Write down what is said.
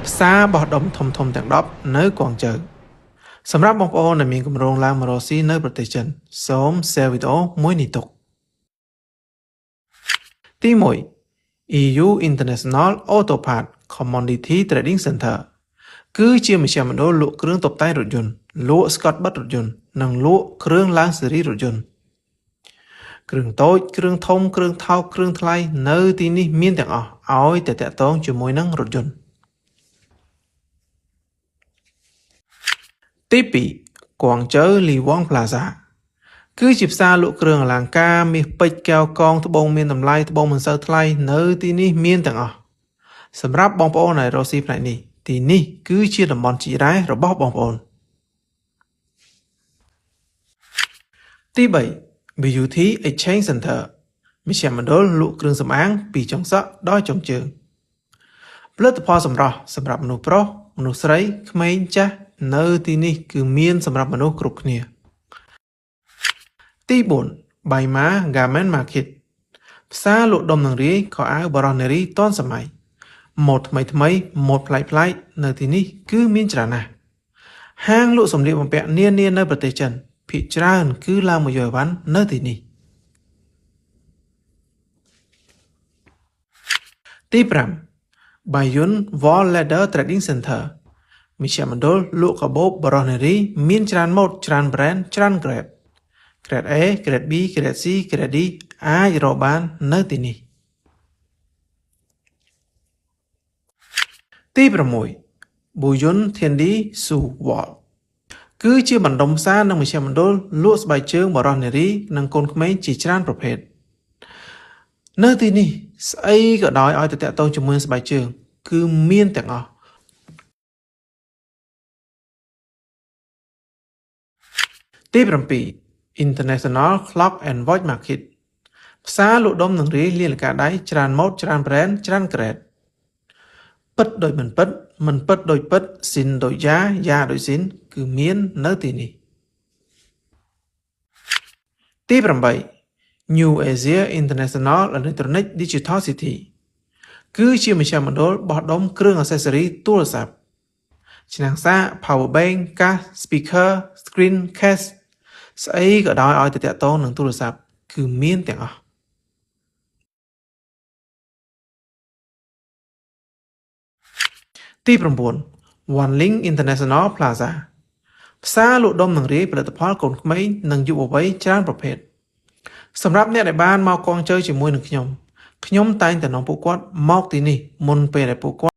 ផ្សារបោះដុំធំៗទាំង10នៅកวงជើសម្រាប់បងប្អូនដែលមានគម្រោងឡើងមករកស៊ីនៅប្រទេសចិនសូម share វីដេអូមួយនេះទុកទី1 EU International Auto Parts Commodity Trading Center គឺជាមជ្ឈមណ្ឌលលក់គ្រឿងតុបតែងរថយន្តលក់ស្កុតបិទរថយន្តនិងលក់គ្រឿងឡើងស៊េរីរថយន្តគ្រឿងតូចគ្រឿងធំគ្រឿងថោកគ្រឿងថ្លៃនៅទីនេះមានទាំងអស់ឲ្យតែតាក់ទងជាមួយនឹងរថយន្តទី2កวงជើលីវ៉ង Plaza គឺជាផ្សារលក់គ្រឿងអលង្ការមាសពេជ្រកែវកងត្បូងមានតម្លៃត្បូងមិនសូវថ្លៃនៅទីនេះមានទាំងអស់សម្រាប់បងប្អូនដែលរកស៊ីផ្នែកនេះទីនេះគឺជាតំបន់ជីរ៉ែរបស់បងប្អូនទី3 Beauty Exchange Center មជ្ឈមណ្ឌលលក់គ្រឿងសម្អាងពីចុងសក់ដល់ចុងជើងផលិតផលសម្រស់សម្រាប់មនុស្សប្រុសមនុស្សស្រីក្មេងចាស់នៅទីនេះគឺមានសម្រាប់មនុស្សគ្រប់គ្នាទី4 Baima Garment Market ផ្សារលក់ដុំនឹងរាយខោអាវបរោះនារីទាន់សម័យម៉ូដថ្មីថ្មីម៉ូដប្លែកៗនៅទីនេះគឺមានច្រើនណាស់ហាងលក់សម្លៀកបំពាក់នានានៅប្រទេសចិនភាគច្រើនគឺឡើងមកយកអីវ៉ាន់នៅទីនេះទី5 Baiyun Wall Ladder Trading Center មជ្ឈមណ្ឌលលក់កាបូបបរោះនារីមានច្រើនម៉ូដច្រើនប្រេនច្រើន grade Grade A Grade B Grade C Grade D អាចរកបាននៅទីនេះទី6 Buyun Tiandi Su Wall គឺជាបណ្ដុំផ្សារនិងមជ្ឈមណ្ឌលលក់ស្បែកជើងបរោះនារីនិងកូនក្មេងជាច្រើនប្រភេទនៅទីនេះស្អីក៏ដោយឲ្យតែតាក់ទងជាមួយស្បែកជើងគឺមានទាំងអស់ទី7 International Clock and Watch Market ផ្សារលក់ដុំនឹងរាយលានលកាដៃច្រើនម៉ូដច្រើនប្រេនច្រើនក្រេតពិតដូចមិនពិតមិនពិតដូចពិតស៊ីនដូចយ៉ាយ៉ាដូចស៊ីនគឺមាននៅទីនេះទី8 New Asia International Electronic Digital City គឺជាមជ្ឈមណ្ឌលបោះដុំគ្រឿង accessory ទូរស័ព្ទឆ្នាំងសាក power bank កាស speaker screen case ស្អីក៏ដោយឲ្យតែតាក់ទងនឹងទូរស័ព្ទគឺមានទាំងអស់ទី9 Wanling International Plaza ផ្សារលក់ដុំនឹងរាយផលិតផលកូនក្មេងនិងយុវវ័យច្រើនប្រភេទសម្រាប់អ្នកដែលបានមកកងជើជាមួយនឹងខ្ញុំខ្ញុំតែងតែនាំពួកគាត់មកទីនេះមុនពេលដែលពួកគាត់